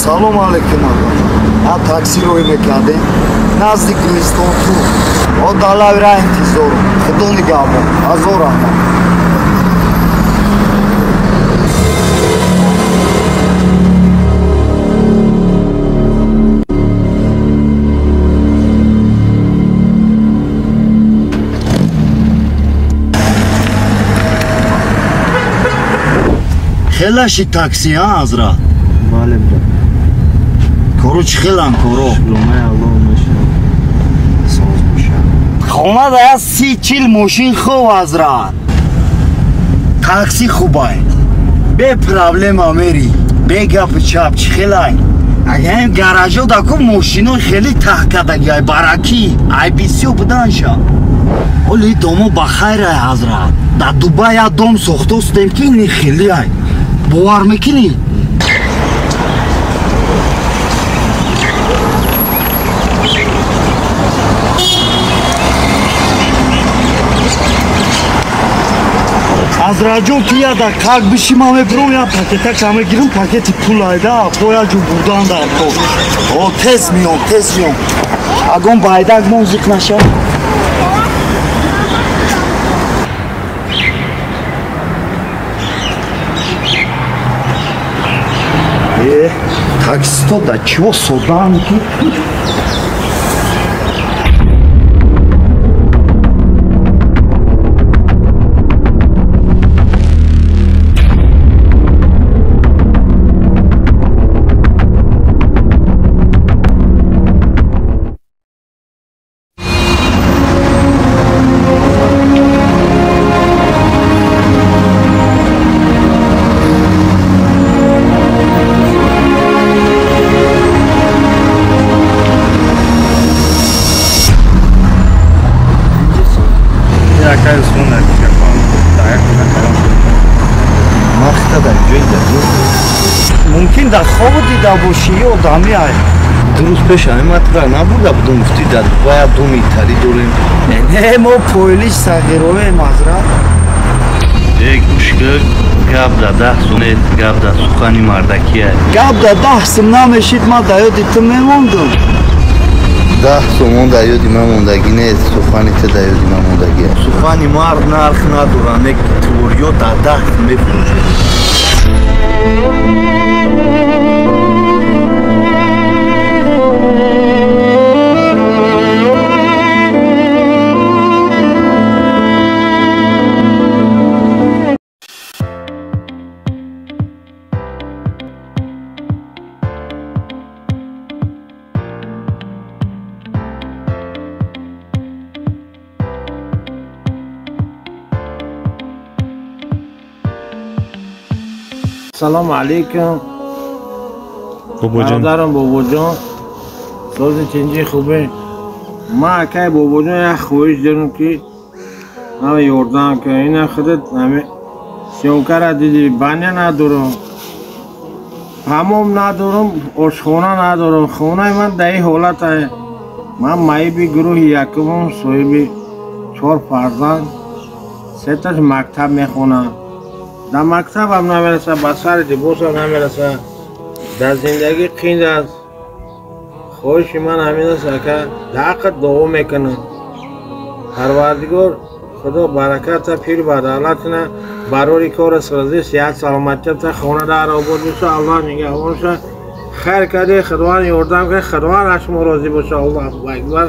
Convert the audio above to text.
Салом алейкум ака. А такси рой мекардем. Назди Гулистон ту. О далавира интизорум. Худо нигаҳбон. Ҳазор раҳмат. Хелаши такси, а, Ҳазрат? Бале, брат. Кору чӣ хелам коро? Шукронаи Аллоҳ мешавад. Соз боша. Хона да я 30-40 мошин хуб, Ҳазрат. Такси хубай. Бе проблема мери. Бе гапу чап чӣ хелай? Агар ин гаражо да ку мошино хеле таҳкадаги ай баракӣ, ай бисёр буданша. Оли домо ба хайр ай, Ҳазрат. Дар Дубай як дом сохтостем ки ини хеле ай. Бовар мекунӣ? Ҳазратҷон, ту я дар как биши, ман мебурам, я пакета ка мегирам, пакети пул айда, по я ҷо бурдан дар ко. О, тез миём, тез миём. Агон байдак мон зиқ наша. Э, таксисто да чиво содаам ки? Мумкин дар хобу дида бошӣ ё одами ай. Ду рӯз пеш ҳамин ман тура набурда будум, гуфтӣ дар Дубай як доми италӣ дорем. Не, мо пойлиш сағироем, Ҳазрат. Э, гӯш кун, гап да 10 сум нест, гап да сухани мардакия. Гап да 10 сум намешид, ман да ёди ту мемондум. 10 сомон дар ёди ман мондагӣ нест, сухани ту дар ёди ман мондагӣ. Сухани мард нарх надорад, не творё да 10 сум мефурӯшед. Салом алейкум. Бобоҷон. Бародарам Бобоҷон. Сози тинҷи хубе. Ман акай Бобоҷон як хоҳиш дорам ки ман ёрдам кун. Ина худат ҳами съёмкара диди, баня надорам. Ҳамом надорам, ошхона надорам. Хонаи ман дар ин ҳолат ай. Ман маиби гурӯҳи якумам, соҳиби 4 фарзанд, сеташ мактаб мехонанд. Дар мактабам намераса, ба сари либосам намераса. Дар зиндагӣ қинд аст. Хоҳиши ман ҳамин аст, ака, дар ҳаққат дуо мекунам. Парвардигор Худо бараката пир ба давлатина, барори кора сразӣ, сиҳат саломатията, хона дар обод боша, Аллоҳ нигаҳбон боша. Хайр кардӣ, Худованд ёрдам кард, Худованд аз шумо розӣ боша. Аллоҳу акбар.